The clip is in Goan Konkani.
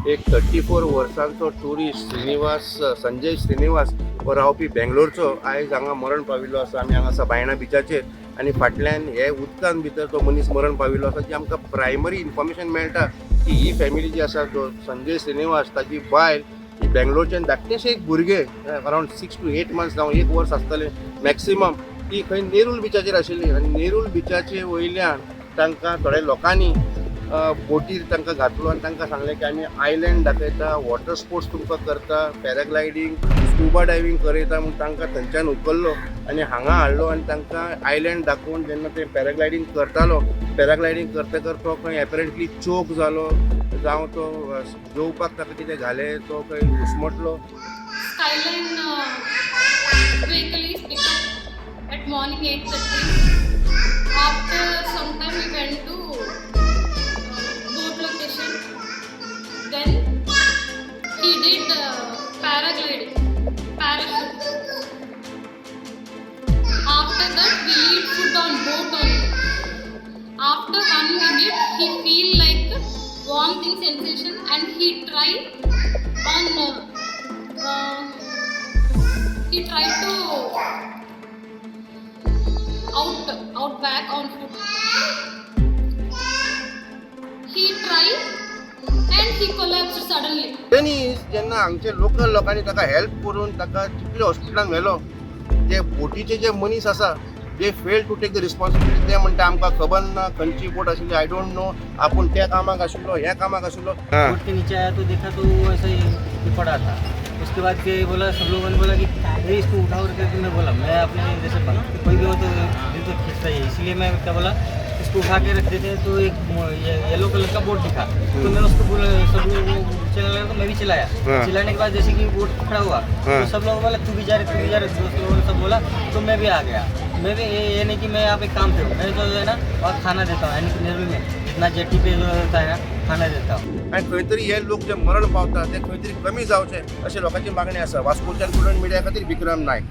एक 34 वर्सांचो ट्युरिस्ट श्रीनिवास, संजय श्रीनिवास हो रावपी बेंगलोरचो, आयज हांगा मरण पाविल्लो आसा. आमी हांगा आसा बायणा बिचाचेर आनी फाटल्यान हे उदकान भितर तो मनीस मरण पाविल्लो आसा. जी आमकां प्रायमरी इन्फॉर्मेशन मेळटा की ही फॅमिली जी आसा, जो संजय श्रीनिवास, ताजी बायल ही बेंगलोरच्यान, धाकटेशें एक भुरगें अरावंड 6 टू 8 मंथ्स जावं एक वर्स आसतलें मॅक्सिमम, ती खंय नेरूल बिचाचेर आशिल्ली आनी नेरूल बिचाचे वयल्यान तांकां थोड्या लोकांनी बोटीर तांकां घातलो आनी तांकां सांगलें की आमी आयलँड दाखयता, वॉटर स्पोर्ट्स तुमकां करता, पॅराग्लायडींग, स्कुबा डायवींग करयता म्हूण तांकां थंयच्यान उखल्लो आनी हांगा हाडलो. आनी तांकां आयलँड दाखोवन जेन्ना ते पॅराग्लायडींग करतालो, पॅराग्लायडींग करतकर तो खंय एपरंटली चोक जालो जावं तो जेवपाक ताका कितें घालें, तो खंय घुसमटलो. Skyline vehicle is picked up at morning 8:30. After some time we went to boat location. Then he did paragliding, parachute. After that we eat food on boat only. After one minute he feel like vomiting sensation and he tried to out back on foot. He tried and he collapsed suddenly. तेनी जेन्ना हांगचे लोकल लोकांनी ताका हेल्प करून ताका चिखली हॉस्पिटलान व्हेलो, ते बोटीचे जे मनीस आसा, they fail to take the responsibility. ते म्हणटा आमकां खबर ना खंयची बोट आशिल्ली, I don't know, आपूण त्या कामाक आशिल्लो, ह्या कामाक आशिल्लो. बोट के नीचे आया तो देखा तो वो ऐसे ही पड़ा था. उसके बाद के बोला, सब लोगों ने बोला कि अरे, इसको उठाओ करके. मैं बोला, मैं अपने जैसे कोई भी हो तो दिल तो खींचता ही है, इसलिए मैं क्या बोला, इसको उठा के रख देते हैं. तो एक येलो कलर का बोट दिखा तो मैं उसको बोला, सब लोग वो चलाने लगा तो मैं भी चलाया. चलाने के बाद जैसे कि बोट खड़ा हुआ तो सब लोग बोला, तू भी जा रहे, तू भी जा रहे. दोस्त लोगों ने सब बोला तो मैं भी आ गया. मैं भी ये नहीं कि मैं यहाँ पे काम पे हूँ. मैं जो है ना, वहाँ खाना देता हूँ, यानी कि नेरुल में जितना जेटी पे जो होता है ना, खाना देता हूँ. आनी खंय तरी हे लोक जे मरण पावता ते खंय तरी कमी जावचे अशें लोकांची मागणी आसा. वास्कोच्यान प्रुडंट मिडिया खातीर विक्रम नायक.